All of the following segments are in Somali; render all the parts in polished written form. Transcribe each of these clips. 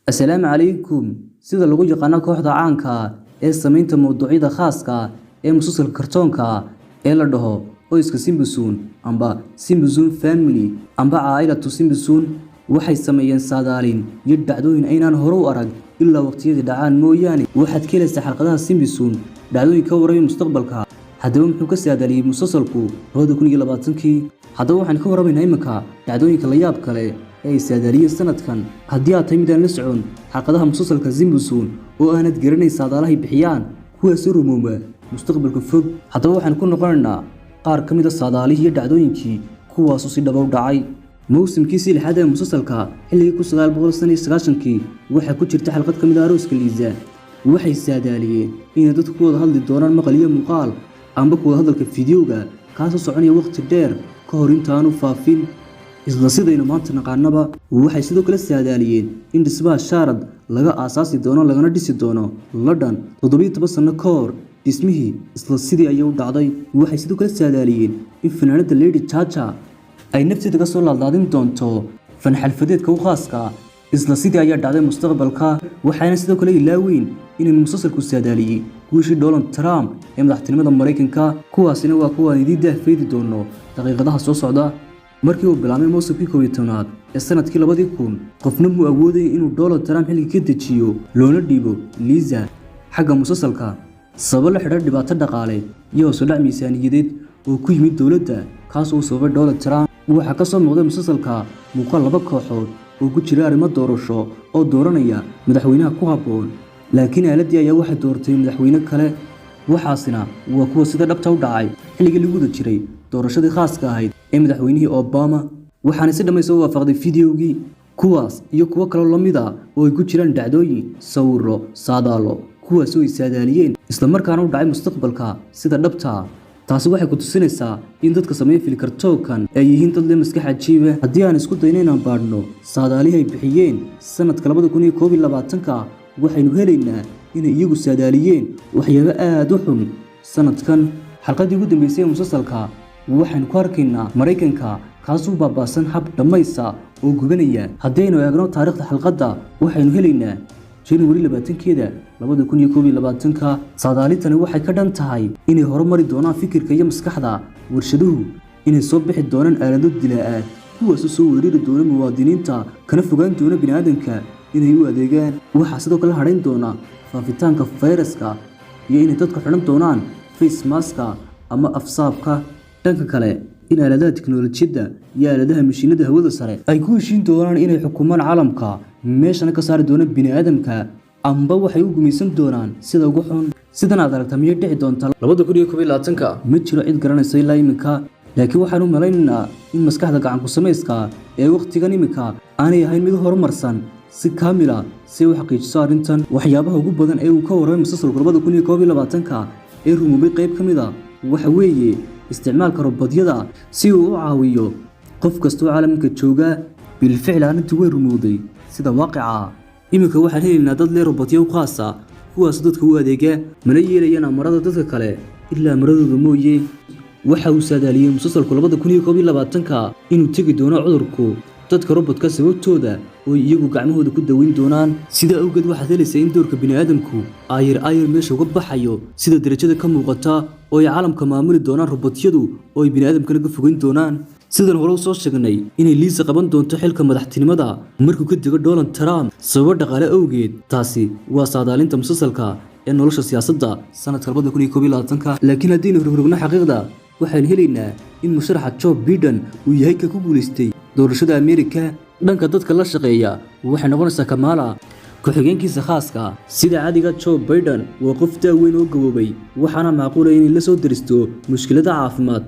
Asalaamu calaykum. Sida lagu yaqaano kooxda caanka ah ee samaynta mawduucyada khaaska ah ee musalsalka kartoonka ah ee la dhaho Qoyska Simpson amba Simpson Family amba Caailatu Simpson, waxay sameeyeen saadaalin iyo dhacdooyin aynaan hore u arag ilaa waqtiyadii dhacaan mooyaane. Waxaad ka helaysaa xalqadaha Simpson dhacdooyin ka warramaya mustaqbalka. Haddaba, muxuu ka saadaaliyey musalsalku 2020-kii? Haddaba, waxaan ka warramaynaa iminka dhacdooyinka la yaab kale ee ay saadaaliyeen sanadkan. Haddii aad tahay mid aan la socon xalqadaha musalsalka Simpson oo aanad garanayn saadaalahay bixiyaan, kuwaasoo rumooba mustaqbalka fog, haddaba waxaan ku noqonaynaa qaar ka mid a saadaalihii iyo dhacdooyinkii kuwaasoo si dhaba u dhacay. Mawsimkiisii lixaad ee musalsalka, xilligii 1995-kii, waxaa ku jirta xalqad ka mid ah arooska Liisa. Waxay saadaaliyeen inay dadku ku wada hadli doonaan maqal iyo muuqaal amba ku wada hadalka fiidiyowga, kaasoo soconaya waqti dheer ka hor intaanu faafin, isla sidaynu maanta naqaanaba. Waxay sidoo kale saadaaliyeen in dhismaha Shard laga aasaasi doono lagana dhisi doono London 17 sano ka hor dhismihii. Isla sidii ayay u dhacday. Waxay sidoo kale saadaaliyeen in fanaanada Lady Gaga ay nafteeda kasoo laadlaadin doonto fanxalfadeedka u khaaska. Isla sidii ayaa dhacday mustaqbalka. Waxaana sidoo kale ilaaweyn inay musalsalku saadaaliyey guushii Donald Trump ee madaxtinimada Maraykanka. Kuwaasina waa kuwaan idiin daahfeedi doono daqiiqadaha soo socda. Markii uu bilaabmay mawsimkii 11aad ee sanadkii 2000, qofna muu awoodayay inuu Donald Trump xilliga ka dejiyo loona dhiibo Lisa xagga musalsalka, sababo la xidhiidha dhibaato dhaqaale iyo hoos u dhac miisaaniyadeed oo ku yimid dowladda, kaas oo sababay Donald Trump. Waxaa ka soo muuqday musalsalka muuqaal laba kooxood oo ku jira arrimo doorasho oo dooranaya madaxweynaha ku habboon, laakiin aaladii ayaa waxay doortay madaxweyne kale. Waxaasina waa kuwa sida dhabta u dhacay xilligii lagu guda jiray doorashadii khaaska ahayd ee madaxweynihii Obama, waxaana si dhammaysa u waafaqday fideogii. Kuwaas iyo kuwo kaloo la mid ah oo ay ku jiraan dhacdooyin, sawirro, saadaalo, kuwaas oo ay saadaaliyeen islamarkaana u dhacay mustaqbalka sida dhabta. Taasi waxay ku tusinaysaa in dadka sameeya filkartoonkan ay yihiin dad leh maskax cajiiba. Haddii aan isku dayno inaan baadhno saadaalihii ay bixiyeen sanadka 2021-ka, waxaynu helaynaa inay iyagu saadaaliyeen waxyaabo aada u xun sanadkan. Xalqadii ugu dambeysay ee musalsalka waxaynu ku arkaynaa Maraykanka kaasuu baaba'san hab dhammaysa oo gubanaya. Haddii aynu eegno taariikhda xalqadda, waxaynu helaynaa January 20-keeda 2021-ka. Saadaalintani waxay ka dhan tahay inay horumari doonaan fikirka iyo maskaxda warshaduhu, inay soo bixi doonaan aalado dilaa ah, kuwaasoo soo weerari doona muwaadiniinta kana fogaan doona bini'aadamka inay u adeegaan. Waxaa sidoo kale hadhayn doona faafitaanka fayraska iyo inay dadku xidhan doonaan face maska ama afsaabka. Dhanka kale, in aaladaha tiknoolajiyadda iyo aaladaha mashiinada hawada sare ay ku heshiin doonaan inay xukumaan caalamka, meeshana ka saari doona bini'aadamka, amba waxay u gumaysan doonaan sida ugu xun. Sidan aad aragta miyay dhici doontaa 2021-ka? Ma jiro cid garanaysa ilaa iminka, laakiin waxaan u malaynaynaa in maskaxda gacanku samayska ee wakhtigan iminka aanay ahayn mid horumarsan si kaamila si ay u xaqiijiso arrintan. Waxyaabaha ugu badan ee uu ka warramay musalsalku 2021-ka ee rumoobay qayb ka mid a waxa weeye isticmaalka robotyada si uu u caawiyo qof kastoo caalamka jooga. Bilficil, arrintii way rumowday sida waaqica. Iminka waxaan helaynaa dad leh robotyo u khaasa, kuwaas dadka u adeega, mana yeelayaan amarada dadka kale ilaa amaradooda mooye. Waxa uu saadaaliyey musalsalku 2021-ka inuu tegi doono cudurku dadka robotka sababtooda oo iyagu gacmahooda ku daweyn doonaan. Sidaa awgeed, waxaad helaysaa in doorka bini'aadamku aayar aayar meesha uga baxayo, sida darajada ka muuqata, oo ay caalamka maamuli doonaan robotyadu oo ay bini'aadamkana ka fogeyn doonaan. Sidan hore u soo sheegnay, inay Liisa qaban doonto xilka madaxtinimada markuu ka dego Donald Trump sababo dhaqaale awgeed. Taasi waa saadaalinta musalsalka ee nolosha siyaasadda sanadka 2021-ka. Laakiin haddaynu rogrogno xaqiiqda, waxaynu helaynaa in musharaxa Joe Biden uu yahay ka ku guulaystay doorashada Ameerika. Dhanka dadka la shaqeeya, waxay noqonaysaa Kamala ku-xigeenkiisa khaaska. Sida caadiga, Joe Biden waa qof daaweyn oo gaboobay, waxaana macquula inay la soo deristo mushkilada caafimaad,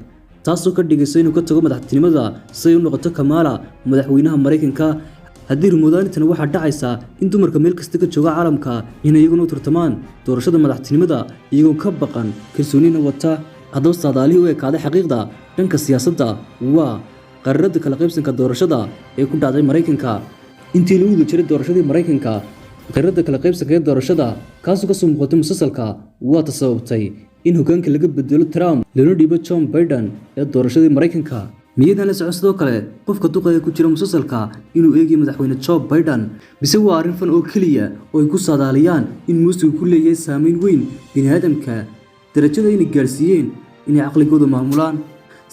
taasoo ka dhigaysa inuu ka tago madaxtinimada si ay u noqoto Kamala madaxweynaha Maraykanka. Haddii rumoodaanintana, waxaa dhacaysa in dumarka meel kasta ka jooga caalamka in iyaguna u tartamaan doorashada madaxtinimada iyagoo ka baqan, kalsoonina wata. Haddaba, saadaalihii u ekaaday xaqiiqda dhanka siyaasadda waa Qaraarada kala qaybsanka doorashada ee ku dhacday Maraykanka. Intii lagu guda jiray doorashadii Maraykanka, qaraarada kala qaybsanka ee doorashada kaasoo kasoo muuqatay musalsalka waa ta sababtay in hoggaanka laga bedelo Trump loona dhiibo Joe Biden ee doorashadii Maraykanka. Miyadan la socon sidoo kale qofka duqa ee ku jira musalsalka inuu eegayo madaxweyne Joe Biden, mise waa arrin fan oo keliya oo ay ku saadaaliyaan in muusigu ku leeyahay saameyn weyn bini'aadamka, darajada inay gaarsiiyeen inay caqligooda maamulaan?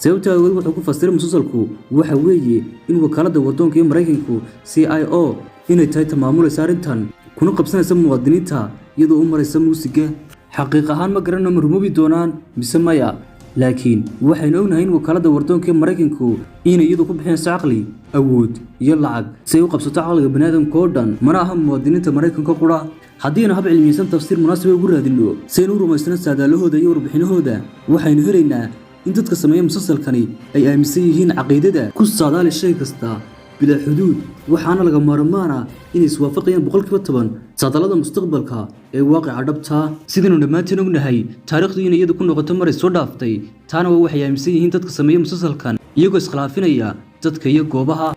Sababta awgeed wuxuu ku fasiray musalsalku waxa weeye in wakaaladda waddoonka ee Maraykanku CIA inay tahay tamaamulaysa arrintan, kuna qabsanaysa muwaadiniinta iyadoo u maraysa muusiga. Xaqiiq ahaan ma garano ma rumoobi doonaan mise maya, laakiin waxaynu ognahay in wakaaladda wardoonka ee Maraykanku inay iyadu ku bixinayso caqli, awood iyo lacag si ay u qabsato caqliga baniaadamka oo dhan, mana aha muwaadiniinta Maraykanka qura. Haddiinu hab cilmiyeysan tafsiir munaasiba ugu raadinno si aynu u rumaysano saadaalahooda iyo warbixinahooda, waxaynu helaynaa in dadka sameeya musalsalkani ay aaminsan yihiin caqiidada ku saadaali shay kasta bilaa xuduud, waxaana laga maarmaan ah inay iswaafaqayaan 10% saadaalada mustaqbalka ee waaqica dhabta. Sidaynu dhammaanteen ognahay, taariikhdu inay iyadu ku noqoto maray soo dhaaftay, taana waa waxay aaminsan yihiin dadka sameeya musalsalkan, iyagoo iskhilaafinaya dadka iyo goobaha.